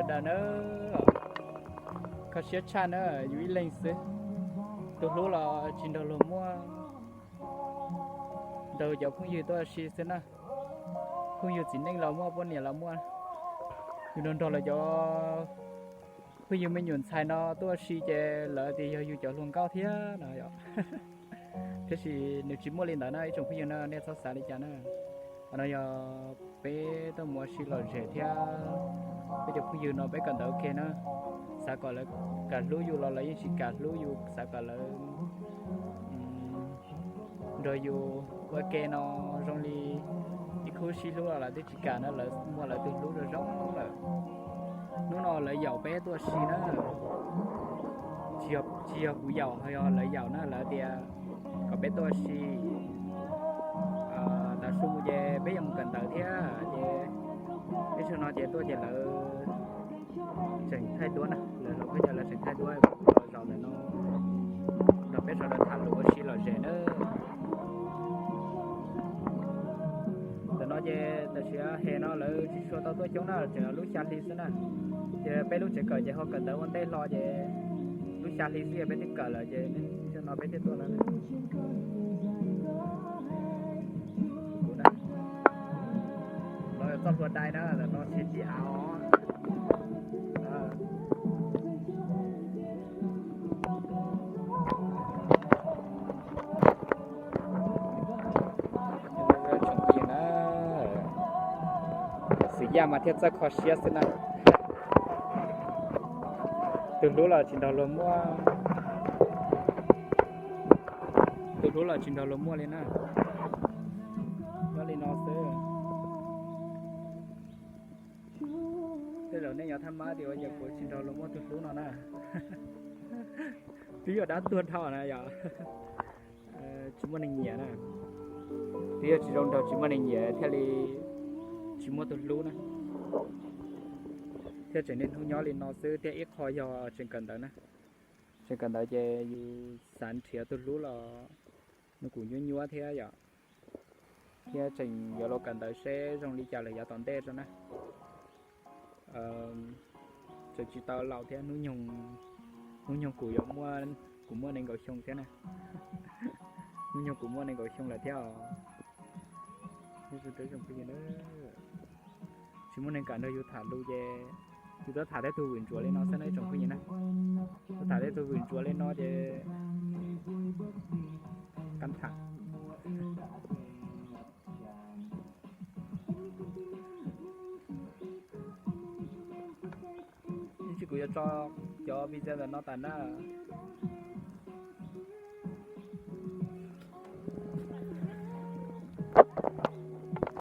Daws na, kho siab tshaj na, yus ib leeg xwb. Tus hlub los tsis nrog luag muaj, nrog cov phooj ywg tuaj ua si xwb na. Phooj ywg txiv neej los muaj, poj niam los muaj, yus nrog nrog lawv cov phooj ywg me nyuam ntxhais no tuaj ua si ces lawv tias yog yus cov hluas nkauj thiab no yom. Tiam sis nws tsis muaj li ntawd na ib tsoom phooj ywg na, nej txhob xav li cas na. Qhov no yog peb tuaj mus ua si lom zem thiab peb cov phooj ywg no peb kawm ntawv ua ke na. Xav kom lawv kam hlub yus los lawv yeej tsis kam hlub yus, xav kom lawv nrog yus ua ke no zoo li ib khub sib hlub los lawv twb tsis kam na, lawv muaj lawv tus hlub zoo zoo lawm. Hnub no lawv yaum peb tuaj ua si na, tsis yog kuv yaum, ho yog lawv yaum na, lawv tias kom peb tuaj ua si. Tav su mus ces peb yuav mus kawm ntawv thiab ces peb tsam no ces tuaj ces lawv tseem thaij duab na, lawv hluas nkauj ces lawv tseem thaij duab los zaum ntawm no nrog peb sawv daws tham lus ua si lom zem na. Ntawm no ces tam sim he no lawv tsis tshua tau tuaj coob na, tseem lub xya hli xwb na. Ces peb lub tsev kawm ces ho kawm ntawv ua ntej hlo ces lub xya hli xwb yog peb twb kawm lawm ces no peb thiaj tuaj no. Txoj hlua dai na, ntawm no tsis tim av os. Xwm yaj mas thiaj txawj kho siab xwb na. Tus hlub los tsis nrog luag muaj, tus hlub los tsis nrog luag muaj li na. Nyob li no xwb. Tej zaum nej yuav thab mab tias ua cas kuv tsis nrog luag muaj tus hlub no na. Twb yog dab tuag dhau na yom. Tsis muaj neeg nyiam na. Twb yog tsis zoo nraug tsis muaj neeg nyiam thiaj li tsis muaj tus hlub na. Thiaj tseem niaj hnub nyob li no xwb thiab ib qho yog tseem kawm ntawv na. Tseem kawm ntawv ces yus xav nrhiav tus hlub los nws kuj nyuaj nyuaj thiab yom. Thiab tseem yuav los kawm ntawv seb zoo li cas lawm yav tom ntej tso na. Tseem tsis tau laus thiab, hnub nyoog kuv yuav muaj, kuv muaj nees nkaum xyoo thiab na. Hnub nyoog kuv muaj nees nkaum xyoo lawm thiab os. Tsis muaj neeg kam nrog yus tham lus ces yus tuaj tham tej tug vwm ntsuav li no xwb na ib tsoom phooj ywg na. Tuaj tham tej tug vwm ntsuav li no ces kab tham. Ib tsam kuv yuav tso cov video ntawm no tas na.